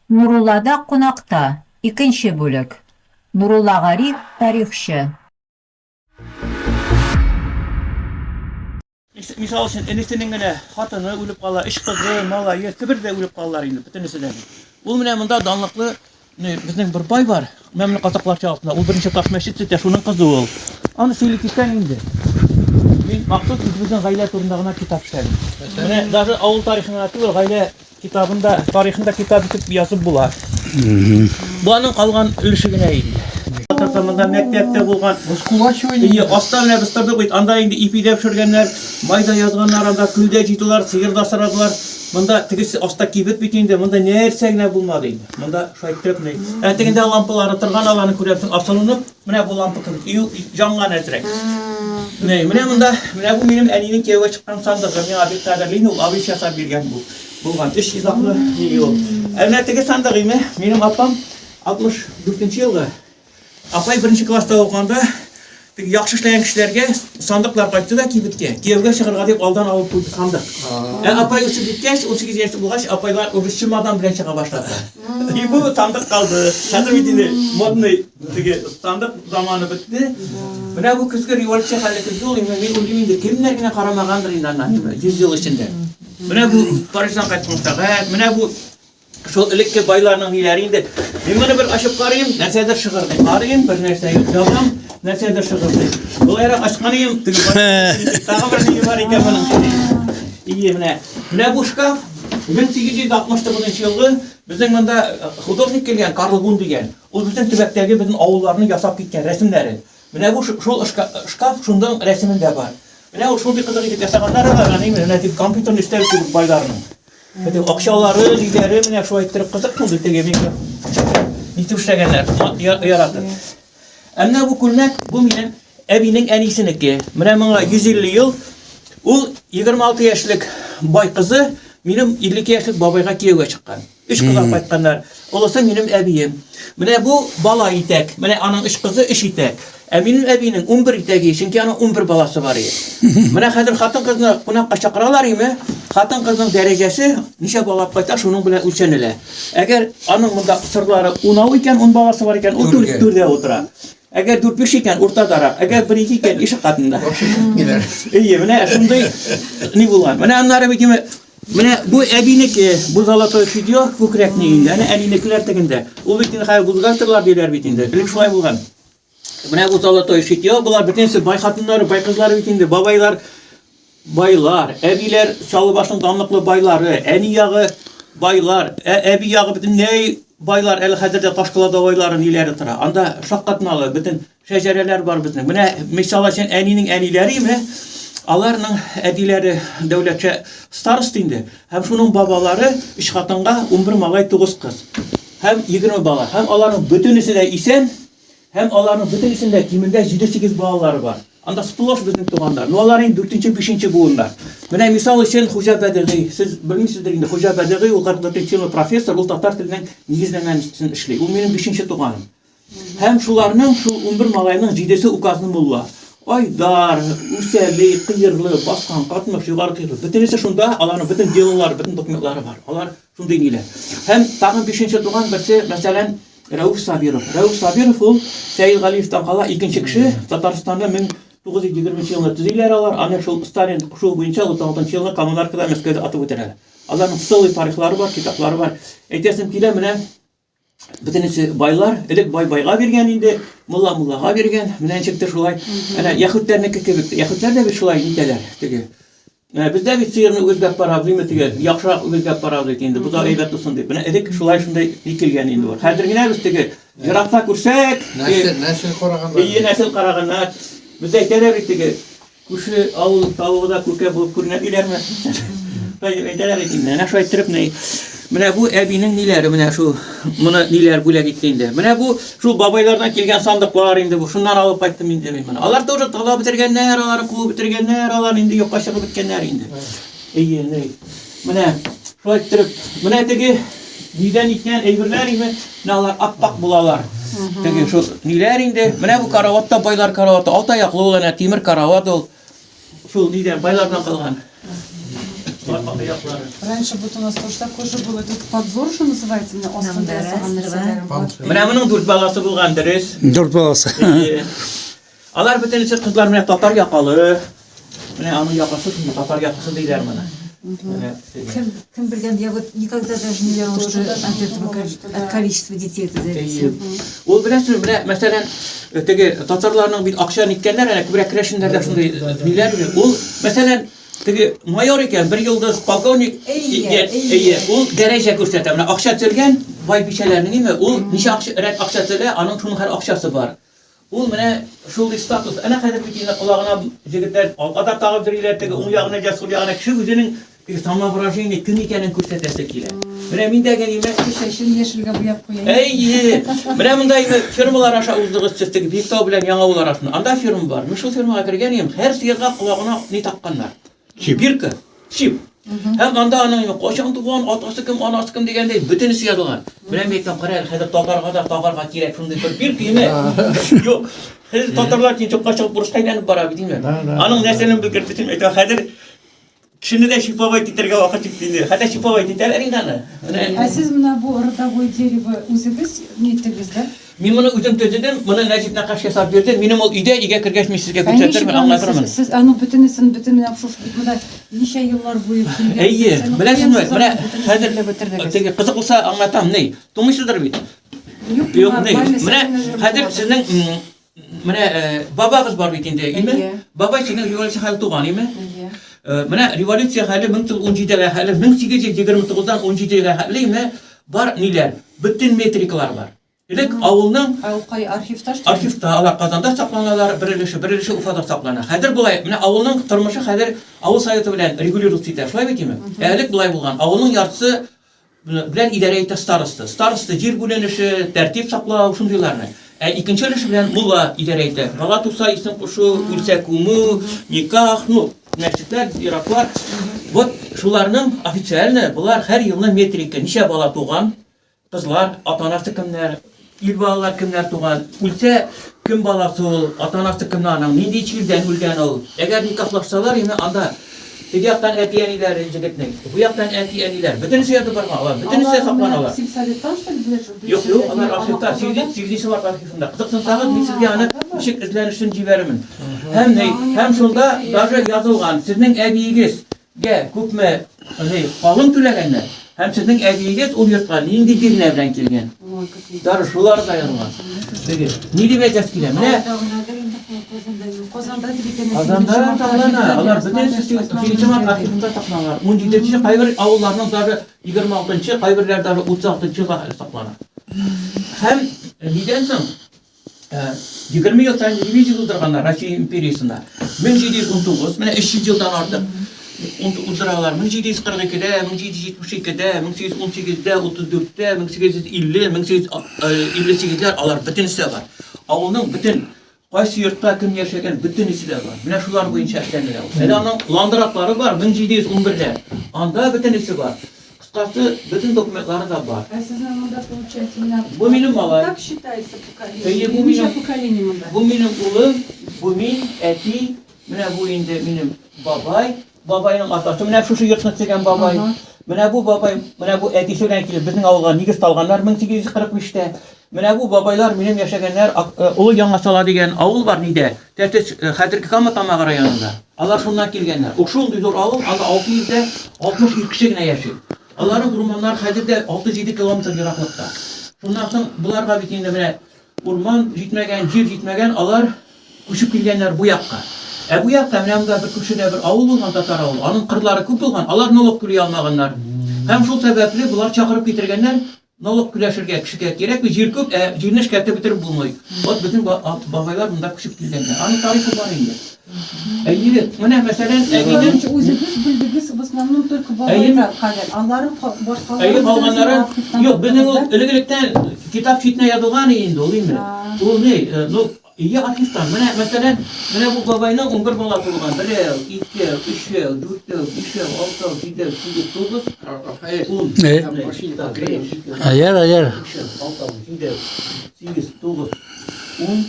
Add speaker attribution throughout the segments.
Speaker 1: Нуруллада кунакта, икенче бүлек. Нурулла Гариф, тарихчы.
Speaker 2: Мисал өчен, энесенең генә хатыны үлеп кала, өч кызы, малае, Себердә үлеп калалар инде, бөтенесе дә. Ул менә монда данлыклы безнең бер бай бар, менә моны казаклар чагысында, ул беренче таш мәчет төзетә, шуның кызы ул. Аны сөйли китсәң инде. Мин махсус үзебезнең гаилә турында гына китап эшләдем. Менә даже авыл тарихын гына түгел, гаилә Китабын да, тарихын да китап итеп язып була. Бу аның калган өлеше генә инде. Татарстан монда мәктәптә булган.
Speaker 3: Раскулачивание.
Speaker 2: Ие, аста менә без тордык бит. Анда инде ипи дә пешергәннәр, май да язганнар, анда көл дә җыйдылар, сыер да асрадылар. Монда тегесе аста кибет бит инде, монда нәрсә генә булмады инде. Монда шулай иттереп ни. Ә тегендә лампалары торган, аларны күрәсең, асылынып, менә бу лампа кебек, ию янган әзрәк. Менә, менә монда, менә бу минем әнинең кияүгә чыккан сандыгы, миңа бик кадерле инде ул, абыйсы ясап биргән бу. Булган өч йозаклы ни ул. Ә менә теге сандык име, минем апам 64 нче елгы. Апай беренче класста укыганда теге яхшы эшләгән кешеләргә сандыклар кайтты да кибеткә. Кияүгә чыгарга дип алдан алып куйды сандык. Ә апай үсеп җиткәч, 18 яшьлек булгач, апайлар уже чемодан белән чыга башлады. И бу сандык калды. Хәзер бит инде модный теге сандык заманы бетте. Менә бу көзге революция хәле көзге ул, инде мин уйлыйм инде, кемнәр генә карамагандыр инде аннан 100 ел эчендә. Менә бу Париждан кайткан сәгать, менә бу шул элекке байларның ниләре инде. Мин моны бер ачып карыйм, нәрсәдер шыгырдый. Карыйм, бер нәрсә юк. Ябам, нәрсәдер шыгырдый. Болайрак ачкан идем, теге тагы бер ни бар икән моның. Ие, менә. Менә бу шкаф 1869 елгы безнең монда художник килгән, Карл Гун дигән. Ул безнең төбәктәге безнең авылларны ясап киткән рәсемнәре. Менә бу шул шкаф шундың рәсемендә бар. Менә ул шундый кызык итеп ясаганнар алар, аны менә дип компьютерны өстәл кебек байларның. Теге акчалары, ниләре менә шулай иттереп кызык булды теге мин. Нитеп эшләгәннәр, яратып. Ә менә бу күлмәк, бу минем әбинең әнисенеке. Менә моңа 150 ел. Ул 26 яшьлек бай кызы минем 52 яшьлек бабайга кияүгә чыккан. Өч кыз алып кайтканнар. Олысы минем әбием. Менә бу бала итәк. Менә аның өч кызы, өч итәк. Ә минем әбинең 11 итәге, чөнки аның 11 баласы бар иде. Менә хәзер хатын-кызны кунакка чакыралар име? Хатын-кызның дәрәҗәсе ничә бала алып кайта, шуның белән үлчәнелә. Әгәр аның монда сырлары унау икән, ун баласы бар икән, ул түрдә утыра. Әгәр дүрт-биш икән, уртадарак. Әгәр бер-ике икән, ишек катында.
Speaker 3: Вообще китмиләр.
Speaker 2: Әйе, менә шундый ни булган. Менә аннары бит Менә бу әбинеке, бу золотой шитье күкрәкне инде, әнә әнинекеләр тегендә. Ул бит инде хәзер бюстгальтерлар диләр бит инде. Элек шулай булган. Менә бу золотой шитье, болар бөтенесе бай хатыннары, бай кызлары бит инде, бабайлар байлар, әбиләр Чаллыбашның данлыклы байлары, әни ягы байлар, ә әби ягы бөтенләй байлар, әле хәзер дә Ташкалада байлары ниләре тора. Анда шаккатмалы, бөтен Шәҗәрәләр бар безнең. Менә мисал өчен әнинең әниләре менә аларның әтиләре дәүләтчә староста инде. Һәм шуның бабалары өч хатынга 11 малай, 9 кыз. Һәм 20 бала. Һәм аларның бөтенесе дә исән. Һәм аларның бөтенесендә кимендә 7-8 балалары бар. Анда сплошь безнең туганнар. Ну алар инде 4-нче, 5-нче буыннар. Менә мисал өчен Хуҗа Бәдигый. Сез белмисездер инде, Хуҗа Бәдигый ул 44 еллы профессор, ул татар теленең нигезләмәсен эшли. Ул минем 5-нче туганым. Һәм шуларның, шул 11 малайның җидесе указны мулла. Айдар, Үсәли, Кыерлы, Баскан, Катмыш, Югары Кыерлы. Бөтенесе шунда, аларның бөтен делолары, бөтен документлары бар. Алар шундый ниләр. Һәм тагын бишенче туган берсе, мәсәлән, Рәүф Сабиров. Рәүф Сабиров ул Сәет Галиевтан кала икенче кеше, Татарстанны 1920 елны төзиләр алар, аны шул Сталин кушуы буенча 36 елны Коммунаркада Мәскәүдә атып үтерәләр. Аларның целый тарихлары бар, китаплары бар. Әйтәсем килә, менә Бөтенесе байлар, элек бай байга биргән инде, мулла муллага биргән. Менә ничектер шулай. Әнә яһүдләрнеке кебек. Яһүдләр дә бит шулай нитәләр теге. Менә бездә бит сыерны үгезгә барабыз, димме теге, яхшырак үгезгә барабыз бит инде, бозау әйбәт булсын дип. Менә элек шулай шундай ни килгән инде бу. Хәзер генә без теге еракта күрсәк,
Speaker 3: нәсел, нәсел караганнар.
Speaker 2: Ие, нәсел караганнар. Бездә әйтәләр бит теге, Күрше авыл тавыгы да күркә булып күренә диләрме? Шулай дип әйтәләр бит инде. Әнә шулай иттереп ни. Менә бу әбинең ниләре, менә шул моны ниләр бүләк итте инде. Менә бу шул бабайлардан килгән сандыклар инде бу. Шуннан алып кайттым инде мин моны. Алар тоже талап бетергәннәр, алар куып бетергәннәр, алар инде юкка чыгып беткәннәр инде. Әйе, ни. Менә шулай иттереп, менә теге нидән иткән әйберләр инде, менә алар аппак булалар. Теге шул ниләр инде? Менә бу карават та байлар караваты, алты аяклы ул әнә тимер карават ул. Шул нидән байлардан калган. Аяклары.
Speaker 4: Раньше вот у нас тоже такой же был этот подзор, что называется, менә астында ясаган нәрсәләрем бар.
Speaker 2: Менә моның дүрт баласы булган, дөрес.
Speaker 5: Дүрт баласы.
Speaker 2: Әйе. Алар бөтенесе кызлар менә татар якалы. Менә аның якасы шундый татар якасы диләр моны. Менә теге.
Speaker 1: Кем, кем белгән, я вот никогда даже не верила, что от этого от количества детей это зависит.
Speaker 2: Ул беләсезме, менә мәсәлән, теге татарларның бит акча ниткәннәр, әнә күбрәк керәшеннәрдә шундый ниләр бит. Ул мәсәлән, теге майор икән, бер йолдыз полковник
Speaker 1: Әйе,
Speaker 2: икән, әйе, ул дәрәҗә күрсәтә. Менә акча төзелгән бай бичәләрнең име, ул ничә акча, рәт акча төзелә, аның шуның хәл акчасы бар. Ул менә шундый статус. Әнә хәзер бит инде колагына җегетләр алка да тагып йөриләр, теге уң ягына я сул ягына кеше үзенең теге самовыражение кем икәнен күрсәтәсе килә. Менә мин дә генә
Speaker 4: Чәчен яшелгә буяп куя.
Speaker 2: Әйе. Менә монда инде фермалар аша уздыгыз сез теге Биектау белән Яңавыл арасында. Анда ферма бар. Мин шул фермага кергән идем. Һәр сыерга колагына ни такканнар? Бирка, чип. Һәм анда аның инде кайчан туган, атасы кем, анасы кем дигәндәй, бөтенесе язылган. Менә мин әйтәм, кара әле, хәзер татарга да тагарга кирәк шундый бер бирка, име? Юк. Хәзер татарлар кин чыкка чыгып урыска әйләнеп бара бит, име? Аның нәрсәне белгертеп бөтен әйтәм, хәзер кешене дә шифовать итәргә вакыт җитте инде. Хәтта шифовать итәләр инде аны. Менә
Speaker 4: Ә сез менә бу родовое дерево үзегез ниттегез, да?
Speaker 2: Мин моны үзем төзедем, моны Нәҗип Нәкаш ясап бирде. Минем ул өйдә, өйгә кергәч мин сезгә
Speaker 4: Ә ничек
Speaker 2: күрсәтермен,
Speaker 4: аны
Speaker 2: аңлатырмын.
Speaker 4: сез, сез аны бөтенесен бөтен менә шушы бит монда ничә еллар буе килгән
Speaker 2: Әйе,
Speaker 4: нәрсәне
Speaker 2: беләсезме,
Speaker 4: каян сез
Speaker 2: менә
Speaker 4: аны бөтенесен
Speaker 2: хәзер
Speaker 4: белеп бетердегез?
Speaker 2: теге кызык булса аңлатам, ни, туңмыйсыздыр бит?
Speaker 4: Юк,
Speaker 2: Юк, ни,
Speaker 4: нормально,
Speaker 2: менә
Speaker 4: сәләмә
Speaker 2: хәзер
Speaker 4: җырым
Speaker 2: сезнең менә бабагыз бар бит инде, име?
Speaker 4: Әйе.
Speaker 2: Бабай сезнең революция хәле туган, име?
Speaker 4: Әйе.
Speaker 2: Менә революция хәле 1917-гә хәле, 1829-дан 17-гә хәтле, име, бар ниләр, бөтен метрикалар бар. Элек авылның
Speaker 4: Ә ул кай архивта что ли?
Speaker 2: Архивта, алар Казанда сакланалар, бер өлеше, бер өлеше Уфада саклана. Хәзер болай, менә авылның тормышы хәзер авыл советы белән регулироваться итә, шулай бит име? Ә элек болай булган, авылның яртысы белән идарә итә староста. Староста җир бүленеше, тәртип саклау, шундыйларны. Ә икенче өлеше белән мулла идарә итә. Бала туса исем кушу, үлсә күмү, никах, ну, мәчетләр, зиратлар. Вот шуларның официально болар һәр елны метрика, ничә бала туган, Кызлар, ата-анасы кемнәр, ир балалар кемнәр туган, үлсә, кем баласы ул, ата-анасы кемнәр аның, нинди чирдән үлгән ул. Әгәр никахлашсалар, инде анда теге яктан әти-әниләре җегетнең, бу яктан әти-әниләр, бөтенесе язып барган, алар бөтенесе саклана алар.
Speaker 4: Сельсоветтан, что ли, беләсез?
Speaker 2: Юк, юк, алар архивта, сигезенче март архивында. Кызыксынсагыз, мин сезгә аны ничек эзләнешен җибәрермен. Һәм ни, һәм шунда даже язылган, сезнең әбиегез Гә күпме ни калым түләгәннәр һәм сезнең әбиегез ул йортка нинди бирнә белән килгән. Даже шулар да язылган. Теге, ни дип әйтәсе килә? Менә
Speaker 4: Казанда дип икән.
Speaker 2: Казанда саклана. Алар бөтенесе сигезенче март архивында сакланалар. 17нче кайбер авылларның даже 26нчы, кайберләр даже 36нчы саклана. Һәм нидән соң? 20 ел саен ревизия уздырганнар Россия империясендә. 1719, менә 300 елдан артык уздыралар. 1742-дә, 1772-дә, 1818-дә, 34-тә, 1850, 1858-ләр алар бөтенесе бар. Авылның бөтен кайсы йортта кем яшәгән, бөтенесе дә бар. Менә шулар буенча эшләнелә. Әле аның ландратлары бар, 1711-дә. Анда бөтенесе бар. Кыскасы, бөтен документлары да бар.
Speaker 4: Ә сезнең монда получается менә
Speaker 2: Бу минем малай.
Speaker 4: Как считается поколение?
Speaker 2: Әйе, бу
Speaker 4: Ничә
Speaker 2: минем-
Speaker 4: поколение монда?
Speaker 2: Бу минем улым, бу мин, әти, менә бу инде минем бабай, бабайның атасы, менә шушы йортны төзегән бабай. Менә бу бабай, менә бу әтисе белән килеп безнең авылга нигез салганнар 1845-тә. Менә бу бабайлар минем яшәгәннәр Олы Яңасала дигән авыл бар нидә? Тәтеш, хәзерге Кама Тамагы районында. Алар шуннан килгәннәр. Ул шундый зур авыл, анда 660 ир кеше генә яши. Аларның урманнары хәзер дә 6-7 километр ераклыкта. Шуннан соң боларга бит инде менә урман җитмәгән, җир җитмәгән, алар күчеп килгәннәр бу якка. Ә бу якта менә монда бер күршедә бер авыл булган, татар авылы. Аның кырлары күп булган, алар налог түли алмаганнар. Һәм шул сәбәпле болар чакырып китергәннәр, Налог түләшергә кешегә кирәкми, җир күп, ә җирне эшкәртеп бетереп булмый. Вот безнең бабайлар монда күчеп килгәннәр. Аның тарихы бар инде. Әйе, менә мәсәлән, әбинең
Speaker 4: Үзегез белдегез, в основном только бабайлар кадәр. Алары башкалары.
Speaker 2: Әйе, калганнары. Юк, безнең ул элек-электән китап читенә язылган инде ул инде. Ул ни, ну, Өйгә артистлар. Менә, мәсәлән, менә бу бабайның 11 баласы булган. Берәү, икәү, өчәү, дүртәү, бишәү, алтау, җидәү, сигез, тугыз, ун.
Speaker 5: Аяр, аяр.
Speaker 2: Өчәү, алтау, җидәү, сигез, тугыз, ун.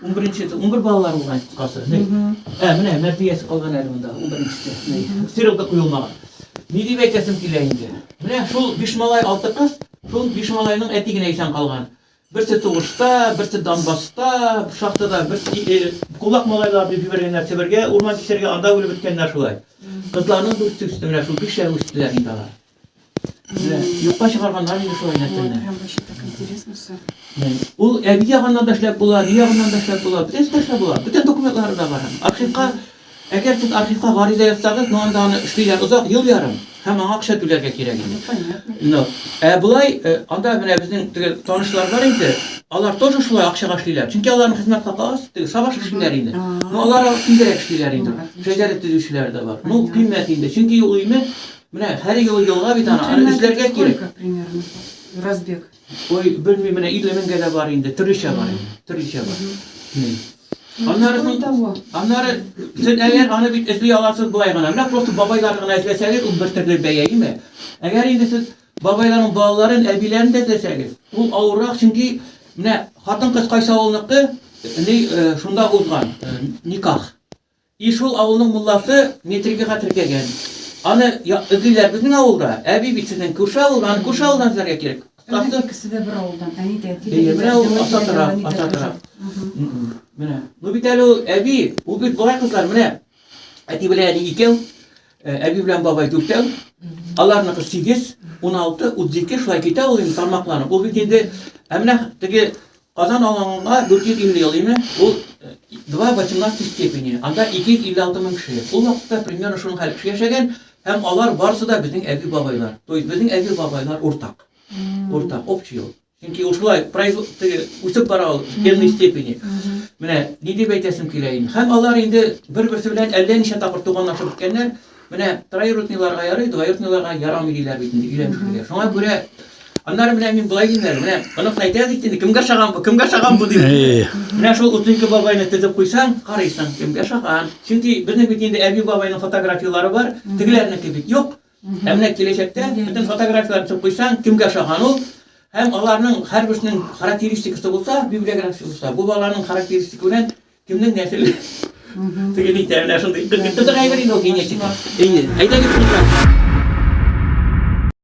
Speaker 2: Унберенчесе, 11 балалар булган кыскасы. Ә, менә Мәрдиясе калган әле монда, унберенчесе. Сирилда куелмаган. Ни дип әйтәсем килә инде? Менә шул биш малай, алты кыз, шул биш малайның әти генә исән калган. Берсе сугышта, берсе Донбасста, шахтада, берсе кулак малайлар дип җибәргәннәр Себергә, урман кисәргә, анда үлеп беткәннәр шулай. Кызларның дүртесе үсте, менә шул бишәү үстеләр инде алар. Менә юкка чыгарганнар инде шулай нәрсәне.
Speaker 4: Прям вообще так интересно все.
Speaker 2: Ул әби ягыннан да эшләп була, әни ягыннан да эшләп була, бөтенесе дә эшләп була. Бөтен документлары да бар. Архивка, әгәр сез архивка гариза язсагыз, ну анда аны эшлиләр озак, ел ярым, һәм аңа акча түләргә кирәк инде.
Speaker 4: Ну, понятно.
Speaker 2: Ну, ә болай, анда менә безнең теге танышлар бар инде, алар тоже шулай акчага эшлиләр. Чөнки аларның хезмәт хакы аз, теге шабаш эшлиләр инде. Ну, алар тизрәк эшлиләр инде. Шәҗәрә төзүчеләр дә бар. Ну, кыйммәт инде. Чөнки ул өйме, менә һәр ел елга бит аны, аны эзләргә кирәк.
Speaker 4: Сколько примерно? Разбег.
Speaker 2: Ой, белмим, менә 50 меңгә дә бар инде, төрлечә бар инде, төрлечә бар. Аннары
Speaker 4: Стоит
Speaker 2: аннары сез әгәр аны бит эзли аласыз болай гына. Менә просто бабайларны гына эзләсәгез, ул бер төрле бәя, име? Әгәр инде сез бабайларның балаларын, әбиләрен дә эзләсәгез, ул авыррак, чөнки менә хатын-кыз кайсы авылныкы, ни шунда узган никах. И шул авылның мулласы метрикага теркәгән. Аны эзлиләр безнең авылда. Әби бит сезнең күрше авылда, аны күрше авылдан эзләргә кирәк.
Speaker 4: Кыскасы, икесе дә бер авылдан. Әни дә, әти дә.
Speaker 2: Әйе, менә ул аса тора, аса тора. Менә. Ну бит әле ул әби, ул бит болай кызлар, менә. Әти белән әни икәү, әби белән бабай дүртәү. Аларныкы 8, 16, 32 шулай китә ул инде тармакланып. Ул бит инде, ә менә теге Казан аланга 450 ел име, ул 2 18 степени, анда 256 мең кеше. Ул вакытта примерно шуның хәл кеше яшәгән, һәм алар барысы да безнең әби-бабайлар. То есть безнең әби-бабайлар уртак. Уртак, общий ул. Чөнки ул шулай теге үсеп бара ул генной степени. Менә ни дип әйтәсем килә инде. Һәм алар инде бер-берсе белән әллә ничә тапкыр туганлашып беткәннәр. Менә троюродныйларга ярый, двоюродныйларга ярамый диләр бит инде өйләнешергә. Шуңа күрә аннары менә мин болай дим әле, менә оныкны әйтәбез бит инде, кемгә ошаган бу, кемгә ошаган бу дип. Менә шул 32 бабайны тезеп куйсаң, карыйсың, кемгә ошаган. Чөнки безнең бит инде әби бабайның фотографияләре бар, тегеләрнеке бит юк. Ә менә киләчәктә бөтен фотографияләрне тезеп куйсаң, кемгә ошаган ул, һәм аларның һәрберсенең характеристикасы булса, библиографиясе булса, бу баланың характеристикасы белән Кемнең нәселе? Теге нитә, менә шундый. Кызык әйбер инде ул генетика. Әйе. Әйдәгез, кызлар.